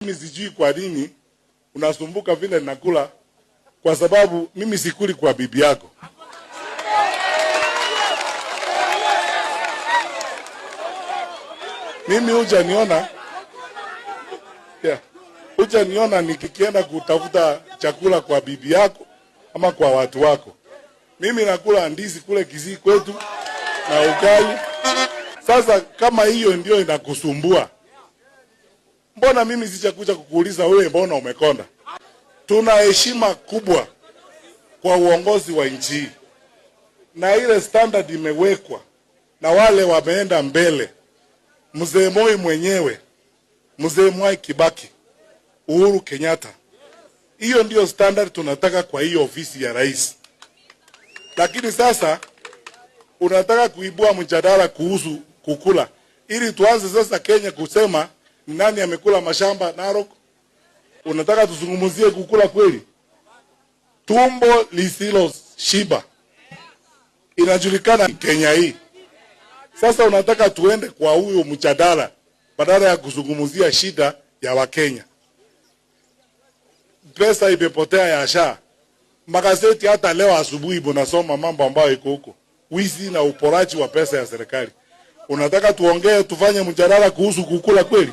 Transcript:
Mimi sijui kwa nini unasumbuka vile nakula, kwa sababu mimi sikuli kwa bibi yako. Mimi hujaniona, yeah, hujaniona nikienda kutafuta chakula kwa bibi yako ama kwa watu wako. Mimi nakula ndizi kule Kisii kwetu na ugali. Sasa kama hiyo ndio inakusumbua, mbona mimi sijakuja kukuuliza wewe, mbona umekonda? Tuna heshima kubwa kwa uongozi wa nchi hii, na ile standard imewekwa na wale wameenda mbele, Mzee Moi mwenyewe, Mzee Mwai Kibaki, Uhuru Kenyatta. Hiyo ndio standard tunataka kwa hiyo ofisi ya rais. Lakini sasa unataka kuibua mjadala kuhusu kukula, ili tuanze sasa Kenya kusema ni nani amekula mashamba Narok. Unataka tuzungumzie kukula kweli? Tumbo lisilo shiba inajulikana Kenya hii. Sasa unataka tuende kwa huyo mjadala badala ya kuzungumzia shida ya Wakenya. Pesa imepotea ya SHA. Magazeti hata leo asubuhi mnasoma mambo ambayo iko huko, wizi na uporaji wa pesa ya serikali. Unataka tuongee tufanye mjadala kuhusu kukula kweli?